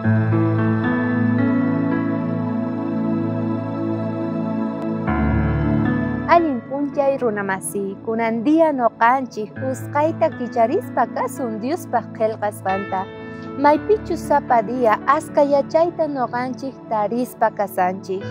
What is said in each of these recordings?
Allin p'unchay runamasi, kunan día noqanchik usqayta kicharispa kasun Diospaq qillqasqanta. Maypichus sapa día aska yachayta noqanchik tarispa kasanchik.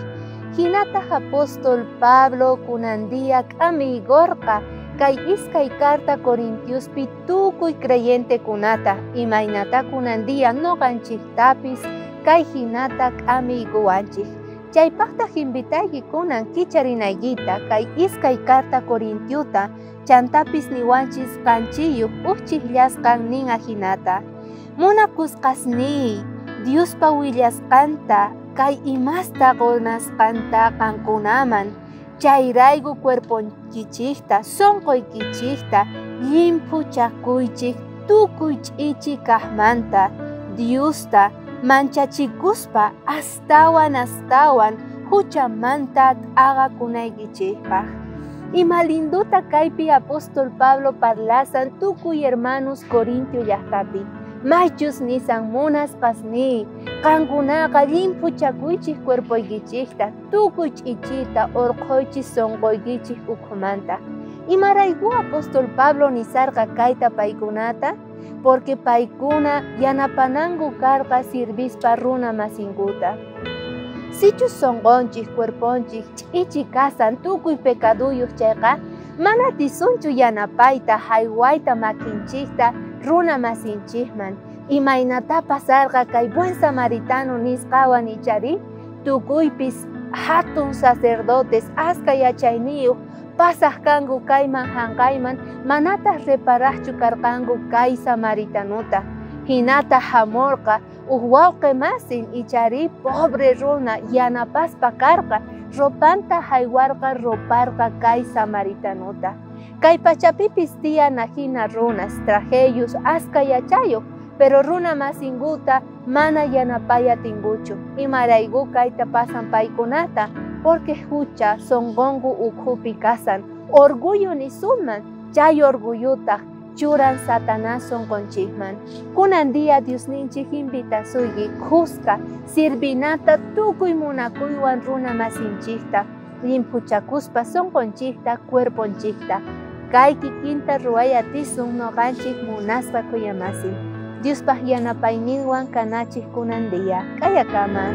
Hinataq apóstol Pablo kunan día k'amiygorqa kay iskay carta Corintiospi tukuy creyentekunata imaynata kunan día noqanchiktapis kay hinata k'amiyguwanchik. Chaypaqtaq invitayki kunan kicharinaykita kay iskay carta Corintiota chantapis niwanchis qanchiyuq uqchiqllasqan nin ajinata. Munakusqasniy Diospa willasqanta kay imasta qunasqanta qankunaman chayrayku cuerponkichikta sunquykichikta llimphuchakuychik tukuy ch'ichi kaqmanta Diosta manchachikuspa astawan astawan huchamanta t'aqakunaykichikpaq. Ima linduta kaypi apóstol Pablo parlasan tukuy hermanos Corintio llaqtapi. Maychus nisan munasqasniy qankunaqa llimphuchakuychik cuerpoykichikta tukuy ch'ichita urqhuychik sunquykichik ukhumanta. Imarayku apóstol Pablo nisarqa kayta paykunata? Porque paykuna yanapananku karqa sirvispa runa masinkuta. Sichus sunqunchik cuerponchik ch'ichi kasan tukuy pecaduyuq chayqa mana atisunchu yanapayta haywayta makinchikta runa masinchikman. Imaynata pasarqa kay buen samaritano nisqawan ichari tukuypis hatun sacerdotes aska yachayniyuq pasaq kanku kayman hanqayman manataq reparaqchu karqanku kay samaritanota. Hinata hamurqa uj wawqi masin ichari pobre runa yanapaspa karqa ropanta haywarqa roparqa kay samaritanota. Kay pachapipis tiyana hina runas trajeyus aska yachayuq pero runa masinkuta mana yanapay atinkuchu. Imarayku kayta pasan paykunata porque hucha sunqunku ukhupi kasan orgullo nisuman chay orgullutaq churan Satanás sunqunchikman. Kunan día Diosninchik invitasuyki kuska sirvinata tukuy munakuywan runa masinchikta llimphuchakuspa sunqunchikta cuerponchikta. Kay kikinta ruway atisun noqanchik munasqa kuyamasin. Diospaq yanapayninwan kanachik kunan día. K'ayakama.